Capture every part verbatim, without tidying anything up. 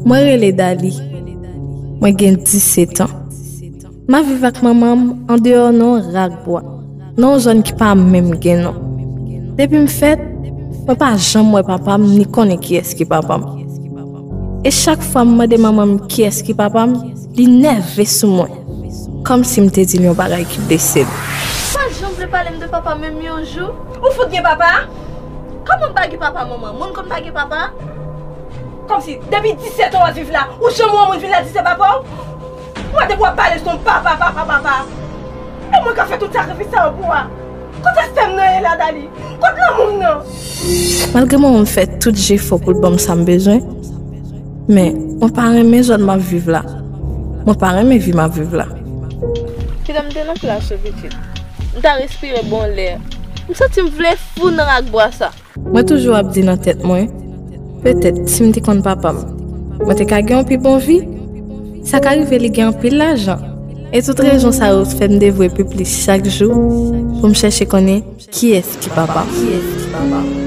Mwen rele Dali. Mwen gen disèt an. M ap viv ak manman m andeyò nan yon rak bwa, nan yon zòn ki pa menm gen non. Depi m fèt, mwen pa janm wè papa m ni konnen kiyès ki papa m. E chak fwa m mande manman m kiyès ki papa m, li nève sou mwen, kòmsi m te di l yon bagay ki blese l. Ou pa janm vle pale m de papa menm yon jou? Ou fout gen papa? Kòman m pa gen papa, manman? Moun konn pa gen papa? Kòmsi depi disèt an w ap viv la, ou janm wè yon moun vin la di se papa w? Ou wè depi w ap pale se yon papa, papa, papa. E mwen k ap fè tout sakrifis sa yo pou w a. Kote sè m nan ye la, Dali? Kot lanmou m nan? Malgre manman m fè tout jefò pou l ban m sa m bezwen, men mwen pa renmen zòn m ap viv la. Mwen pa renmen vi m ap viv la. Kite m te nan plas ou, pitit. M ta respire bon lè. M santi m vle fou nan rak bwa sa. Mwen toujou ap di nan tèt mwen, petèt si m te konn papa m, mwen te ka gen yon pi bon vi. Sa ka rive li gen anpil lajan. E tout rezon sa yo fè m devwe pi plis chak jou pou m chèche konnen kiyès ki papa m. Kiyès ki papa m?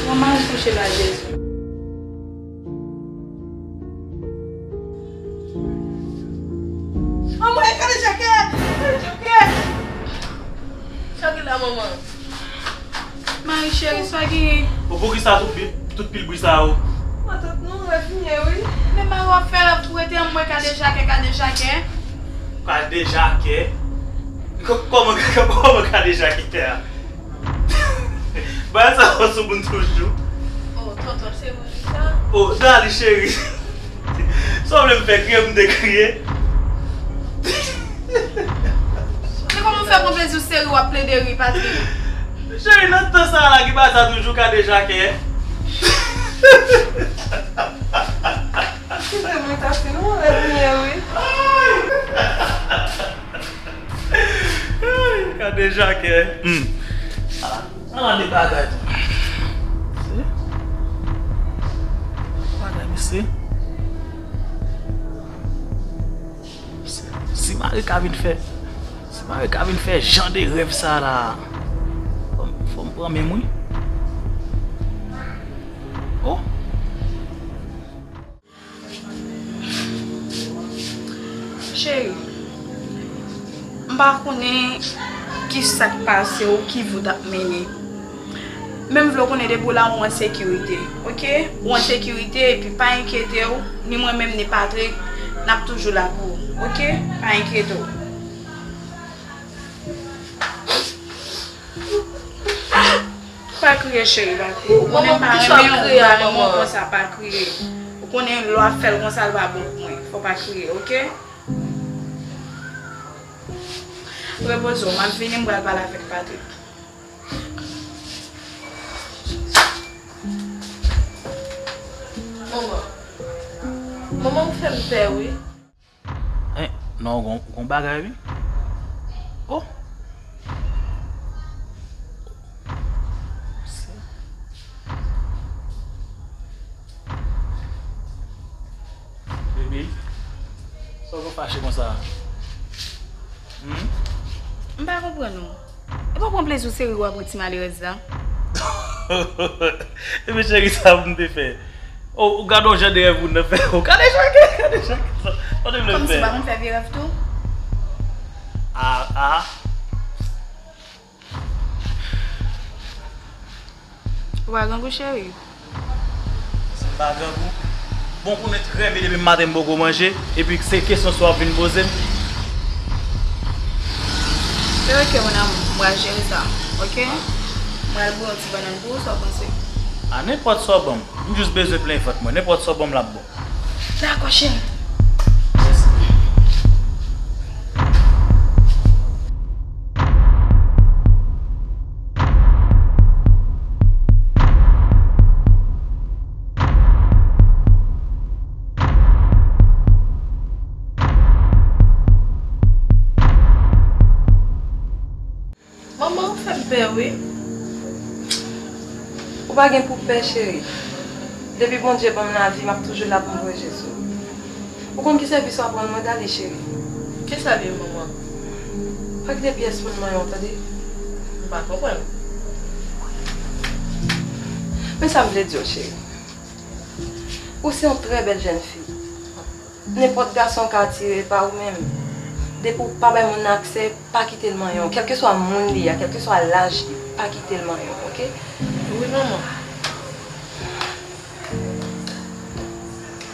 Manman, al kouche la, Jezi. Anmwey, Kadejakè! Kadejakè! Sa gen la, manman? Mari cheri, sa genyen? O, poukisa tout bi-, tout pil bri sa yo? Matant nou, w ap vini, wi. Men mari w ap fè pou rete anmwey Kadejakè, Kadejakè. Kadejakè? Kò-, kòman, kòman Kadejakè a? Bagay sa yo sou moun toujou. O, tonton, se ou di sa? O, Dali cheri. Sa w vle m fè, kriye pou m te kriye? Se kòman w fè pran plezi w sere w ap plede ri, Patrick? Cheri, nan tan sa a la, ki bagay sa toujou Kadejakè? Kite mwen kase nou, w ap vini, wi. Ay, Kadejakè. Hmm. Ala, ala de bagay tou. Se bagay, mesye. Se, se ma Mari ka vin fè, si mari ka vin fè jan de rèv sa la, fò m, fò m pran men m wi. Oh! Cheri, m pa konnen ki sa k pase w, ki vi w t ap mennen. Men m vle w konnen depi w la, ou an sekirite, oke? Ou an sekirite, epi pa enkyete w, ni mwen menm, ni Patrick, n ap toujou la pou ou, oke? Pa enkyete w. Pa kriye, cheri, pa kriye. Ou konnen m pa renmen w, m pa renmen w konsa, pa kriye. Ou konnen lè w ap fè l konsa, l pa bon pou mwen. Fò w pa kriye, oke? Repoze w, m ap vini, m pral pale avèk Patrick. Manman. Manman, ou fè m pè, wi. Hein, non, gon, gon bagay, wi. Oh! Baby, sa w fache konsa? Hmm? M pa konprann ou. E pa pran plezi w sere w ap ri ti malerèz la. Epi cheri, sa pou m te fè? Oh, ou gade yon jan de rèv moun nan fè. Oh, gade chak, gade chak. Sa w te vle m fè? Kòmsi w pa konn fè vye rèv tou? Ah, ah. Ou pa grangou, cheri? Si m pa grangou? Bon, ou konnen trè byen depi maten m poko manje, epi se kesyon sa w ap vin poze m? Se oke, mon amour, m pral jere sa, oke? M pral bouyi yon ti bannann pou ou, sa w panse? A, nenpòt sa w ban m. M jis bezwen plen vant mwen. Nenpòt sa w ban m, l ap bon. Dakò, cheri. Mèsi. Manman, ou fè m pè, wi. Ou pa gen pou pè, cheri. Depi Bondye ban m lavi, m ap toujou la pou m pwoteje w. Ou konn ki sèvis w ap rann mwen, Dali, cheri? Kisa l ye, manman? Pa kite pyès moun manyen w, tande? M pa konprann. Men sa m vle di w, cheri. Ou se yon trè bèl jèn fi. Nenpòt gason ka atire pa ou menm. Depi w pa bay moun nan aksè, pa kite l manyen w. Kèlkeswa moun li a, kèlkeswa laj li, pa kite l manyen w, oke? Wi, manman.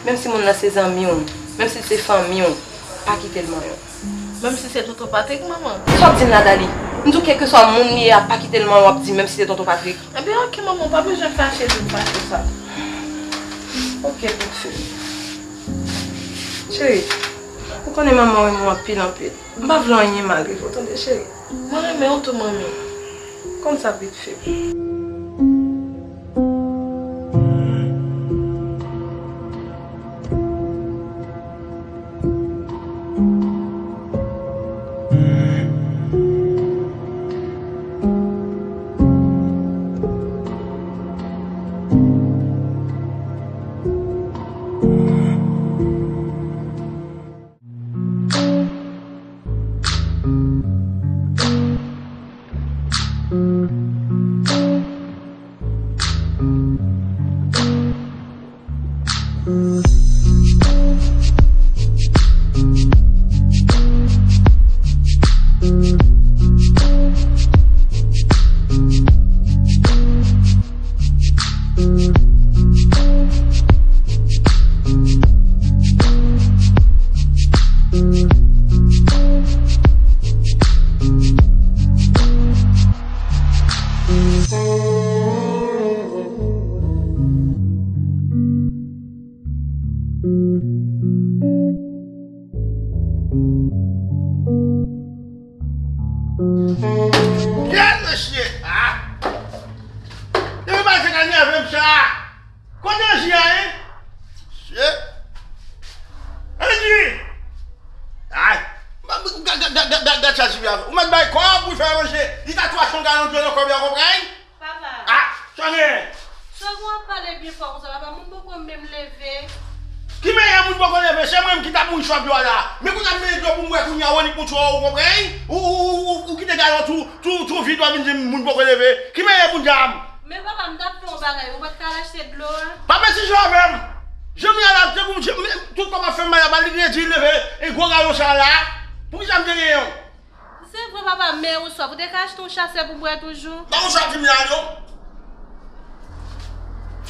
Menm si moun nan se zanmi w, menm si l se fanmi w, pa kite l manyen w. Menm si se tonton Patrick, manman? Sa w ap di m la, Dali? M di w kèlkeswa moun li ye a, pa kite l manyen w, w ap di menm si se tonton Patrick. Ebyen, oke, manman, w pa bezwen fache, di m fache sa. Oke, pitit fi m. Cheri, ou konnen manman renmen w anpil, anpil. M pa vle anyen mal rive w, tande, cheri? Mwen renmen w tou, manmi. Konn sa, pitit fi m. Gad mesye! Ah! Depi maten a nève m sa! Kote Anji a ye? Mesye! Anji! Ay! Gad, gad, gad, gad, gad sa Jibi a fè. Ou mèt bay kòb pou l fè manje. Li ta tou achte yon galon dlo nan kòb la, konprann? Papa. Ah! Sa gen? Sa w ap pale byen fò konsa, papa? Moun poko menm leve. Ki manyè moun Moun poko leve, se mwen menm ki t ap mouri chòv dlo a la. Men kounye a m mennen dlo pou m bwè kounye a, Onik Mouchou, ou konprann? Ou, ou, ou, ou, ou kite galon tou, tou, tou vid, w ap vin di m moun poko leve. Ki manyè pou n di a m? Men papa, m t ap fè yon bagay, ou pa t ka al achte dlo a? Pa mèt si jan avè m. Jan m ye a la, tankou jan m, tout kò m ap fè m mal la, ba li redi leve, e gwo galon sa a la. Poukisa m te genyen w? Se vre, papa, men ou sòf. Ou te ka achte yon chasè pou bwè toujou. Ba ou sa di m la, non?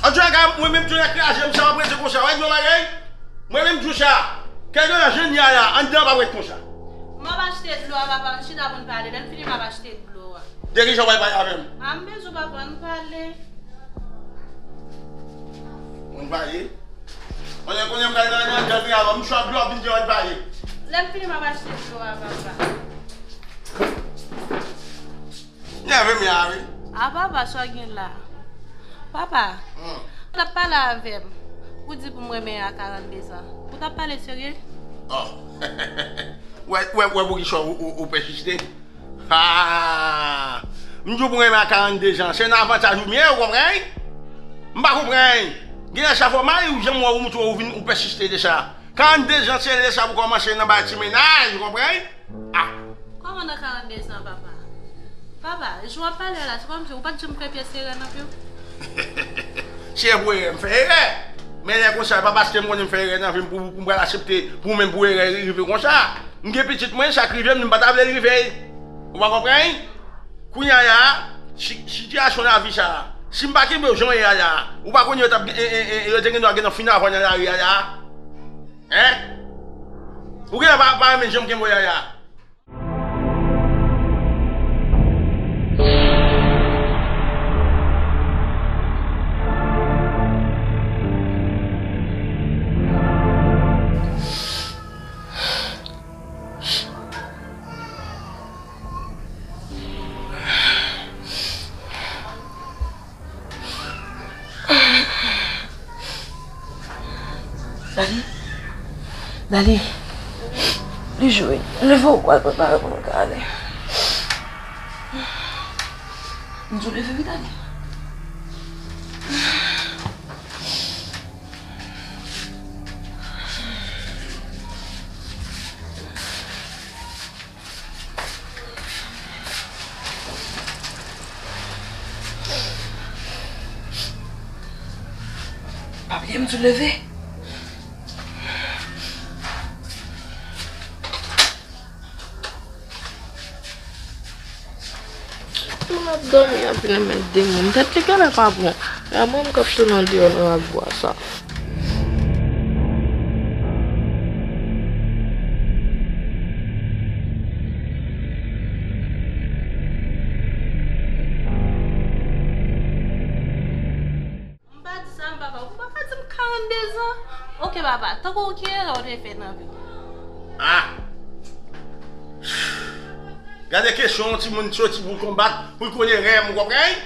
Antouka, mwen menm, tou nèg kraze m, sa m ap rete konsa. Wè, yon bagay? Mwen menm, tou sa. Kèlke jan jèn ya la, anndan pa ret konsa. M ap achte dlo a, papa, ann chita pou n pale. Lè n fini, m ap achte dlo a. De ki jan w pral pale avè m? A, m bezwen, papa, ann pale. Ann pale? Konnen, konnen m pral nan, nan, nan, nan, m chwa dlo ap vin di ann pale. Lè m fini, m ap achte dlo a, papa. Nève m ya, wi. A, papa, sa w gen la? Papa, hmm, ou t ap pale avè m. Ou di pou m renmen a karannde zan. Ou t ap pale serye? Oh. Wè, wè, wè, pou ki sa ou, ou, ou pèsiste? Ha! M di w pou renmen a karannde zan. Se nan avantaj ou m ye, ou konprann? M pa konprann. Genlè sa fè w mal, ou janm wè ou moutre ou vin, ou pèsiste de sa. Karannde zan, se lè sa pou kòmanse nan bay ti mennaj, ou konprann? Ah! Kòman nan karannde zan, papa? Papa, jan w ap pale a la, se kòmsi ou pa t janm fè pyès erè nan vi w? Se pou erè, m fè erè. Men lè konsa, e pa paske m konnen m fè erè nan vi m pou, pou m pral aksepte pou ou menm pou erè rive konsa. M gen pitit mwen, sa k rive m, m pa ta vle l rive. Ou pa konprann? Kounye a la, si, sitiyasyon lavi sa a, si m pa kenbe w jan w ye a la, ou pa konnen yo t ap, e, e, e, yo te gen dwa gen nan fin avè w nan lari a la? Hein? Ou genlè pa, pa renmen jan m kenbe w ye a la. Dali. Dali. Li jwe. Leve w pral prepare pou nou ka ale. M di w leve wi, Dali. Pa bliye m di w leve. Moun ap dòmi anpil, men de moun. Tèt li genlè pa bon. E a mwen menm k ap tounen andeyò nan rak bwa sa. M pa di sa, m papa. Ou pa ka di m karannde zan. Oke, papa. Tankou ki erè w te fè nan vi w? Ah! Gade kesyon yon timoun soti pou l konbat, pou l konn erè m, ou konprann?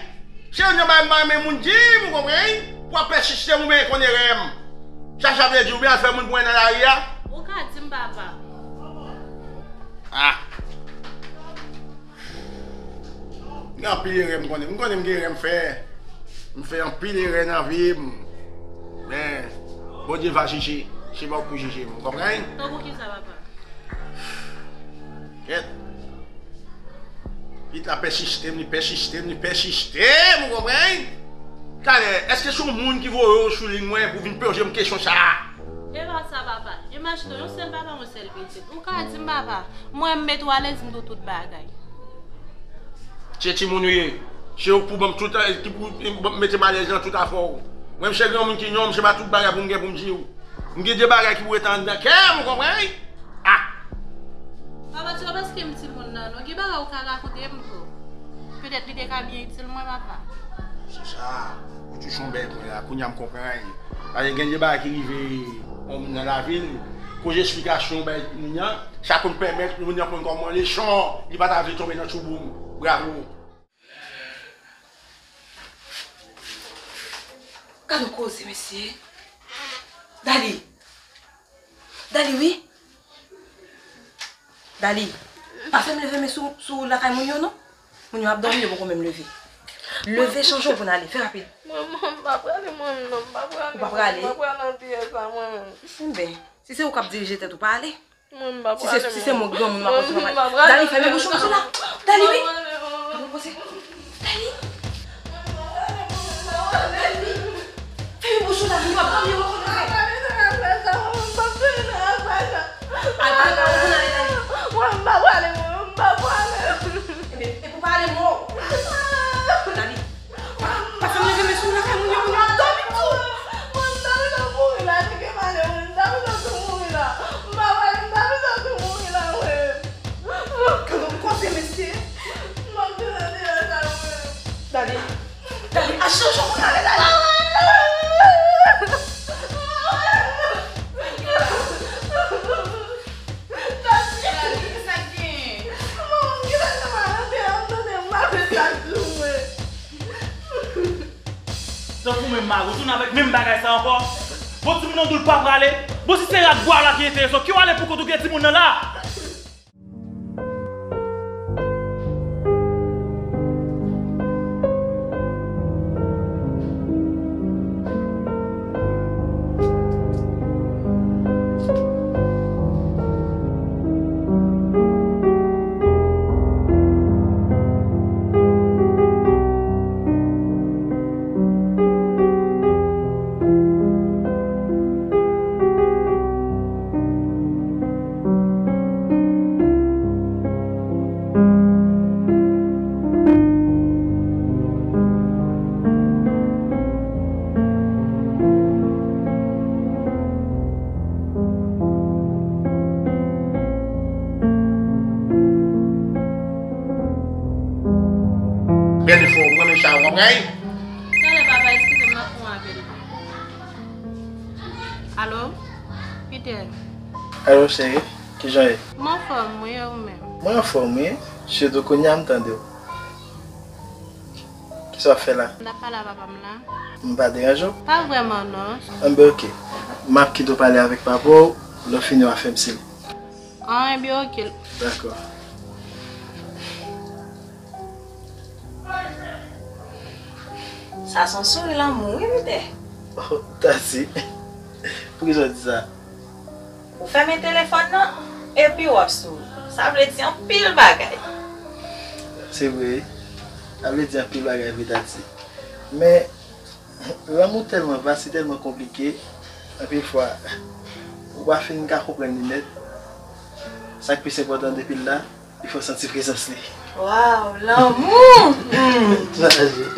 Se youn nan bagay m pa renmen moun di m, ou konprann? W ap pèsiste, ou byen konn erè m. Sa, sa vle di, ou byen al fè moun pran nan lari a? Ou ka di m, papa. Ah! Gen anpil erè m konnen. M konnen m gen erè m fè. M fè anpil erè nan vi m. Men, Bondye va jije. Se pa ou k pou jije m. Ou konprann? Tankou kisa, papa? Kèt. Li t ap pèsiste m, li pèsiste m, li pèsiste m, ou konprann? Talè, èske se yon moun ki voye w sou liy mwen pou vin poze m kesyon sa a? E pa sa, papa. Imajine w, yon sèl papa, yon sèl pitit. Ou ka di m, papa, mwen, m mete w alèz, m di w tout bagay. Se timoun ou ye. Se ou k pou ban m tout, ki pou, eh, mete m alèz nan tout afè w. Mwen, m se granmoun ki nonm, se pa tout bagay pou m gen pou m di w. M gen de bagay ki pou rete anndan kè m, ou konprann? Ah! Papa, se pa paske m timoun nan, non. Gen bagay ou ka rakonte m tou. Petèt li te ka byen itil mwen, papa. Se sa. Ou touche yon bèl pwen la. Kounye a m konprann. Paske gen de bagay ki rive yon moun nan lavi l. Koz esplikasyon bay moun nan. Sa konn pèmèt moun nan konn kòman leson. Li pa ta vle tonbe nan tchouboum. Bravo. Gad yon koze, mesye. Dali. Dali, wi. Dali. Pa fè m leve men sou, sou lakay moun yo, non. Moun yo ap dòmi, yo poko menm leve. Leve, chanje w pou n ale. Fè rapid. Mwen, mwen, m pa prale, mwen, non, m pa prale. Ou pa prale? M pa prale nan pyès la, mwen menm. Enben, si se ou k ap dirije tèt ou, pa ale. Mwen, m pa prale, mwen. Si se, si se mwen, granmoun, m ap kontinye. Dali, fèmen bouch ou, mesye la. Dali, wi. Dali. Fèmen bouch ou, Dali, m ap pran yon kontre. Al pale pa ou pou n ale, Dali. Mwen, m pa prale, mwen, m pa prale. Enben, epi w pa ale, mò. Dali. Pa, pa fè m leve men sou ou lakay moun yo pou m ap dòmi tou. Mwen, m ta bezwen mouri la, tcheke pale, mwen, m ta bezwen tou mouri la. M pa prale, m ta bezwen tou mouri la, mwen. Gade yon koze, mesye. M ap bezwen di la sa, mwen. Dali. Dali, al chanje w pou n ale, Dali. Dali, sa k genyen? Manman m gentan nan malade an, tande m pa vle sa k di w, mwen. Tankou menm mari w tounen avèk menm bagay sa ankò. Bon, timoun nan di w l pa prale. Bon, si se rat bwa la ki enterese w, ki w ale poukont ou gen timoun nan la? Bèl efò, mwen renmen sa, w ap rayi. Talè, papa, eskize m, m ap pran apèl. Alo? Peter? Alo, cheri, kijan w ye? M anfòm, wi, e ou menm? Mwen anfòm, wi. Sitou kounye a m tande w. Kisa w ap fè la? M t ap pale a papa m la. M pa deranje w? Pa vrèman, non. Enben, oke. M ap kite w pale avèk papa w, lè w fini w a fè m siy. Ah, enben, oke. Dakò. Sa se yon souri lanmou, wi, Peter. Oh, Tati. Poukisa w di sa? Ou fèmen telefòn nan, epi w ap souri. Sa vle di anpil bagay. Se vre, wi. Sa vle di anpil bagay vre, Tati. Men, lanmou tèlman vas, li tèlman konplike, anpil fwa, ou pa fin ka konprann li nèt. Sa k plis enpòtan depi l la, li fè w santi prezans li. Waw, lanmou! Hmm. Chaje.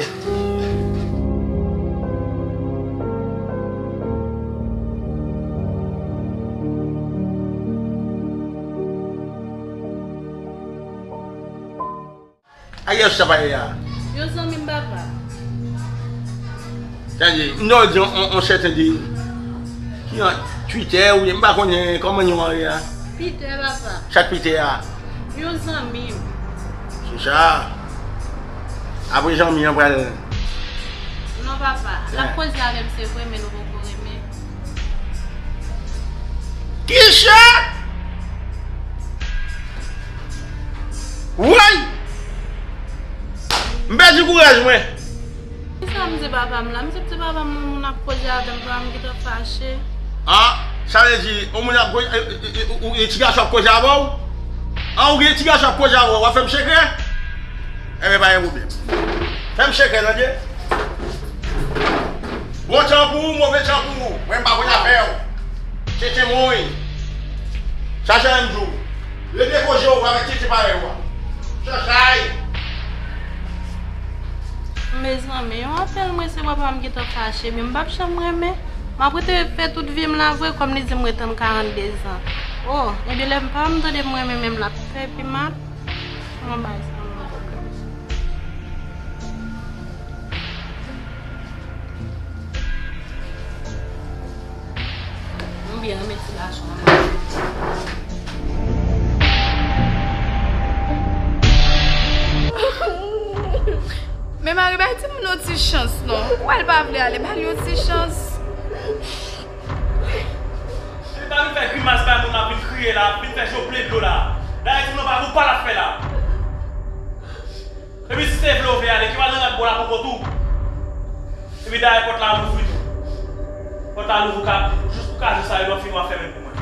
Ariel, sa pa ye a? Yon zanmi m, papa. Tande, m ta di yon, yon, yon sèten de, ki nan Twitter, oubyen m pa konnen kòman non an ye a. Peter, papa. Sa k Peter a? Yon zanmi m. Se sa. Apre zanmi an pral. Non, papa. L ap koze avè m, se vre, men nou poko renmen. Kisa? Woy! M pèdi kouraj mwen. Kisa m di papa m la? M di, di papa m, moun ap koze avè m, papa m gentan fache. Ah, sa vle di, yon moun ap koze, e, e, e, ou gen ti gason ap koze avè w? Ah, ou gen ti gason ap koze avè w, w ap fè m sekrè? Enben, pa gen pwoblèm. Fè m sekrè, tande? Bon tan pou ou, move tan pou ou. Mwen, m pa konn afè w. Tchetche mwen. Sa se m di w. Redepoze w avèk tchetche parèy ou a. Chanchay. Mezanmi, yon apèl mwen se papa m gentan fache, men m p ap janm renmen. M ap rete fè tout vi m la vre, kòm li di m ret tann karannde zan. Oh, ebyen lè m pa m tande m renmen menm l ap fè pi mal. Mwen bay sa mwen pwoblèm. Mwen byen renmen ti gason an. Men mari, bay timoun yon ti chans non. Ou wè l pa vle ale, ba l yon ti chans. Li pa vin fè grimas bay moun la, vin kriye la, vin fè je w ple dlo la. Dayè timoun nan pa pou pa l ap fè la. Epi si se vle w vle ale, ki w al nan rad bò la poko tou. Epi dayè pòt la louvri tou. Pòt la louvri ka, jis pou kajou sa yo lè w fin w a fèmen l pou mwen.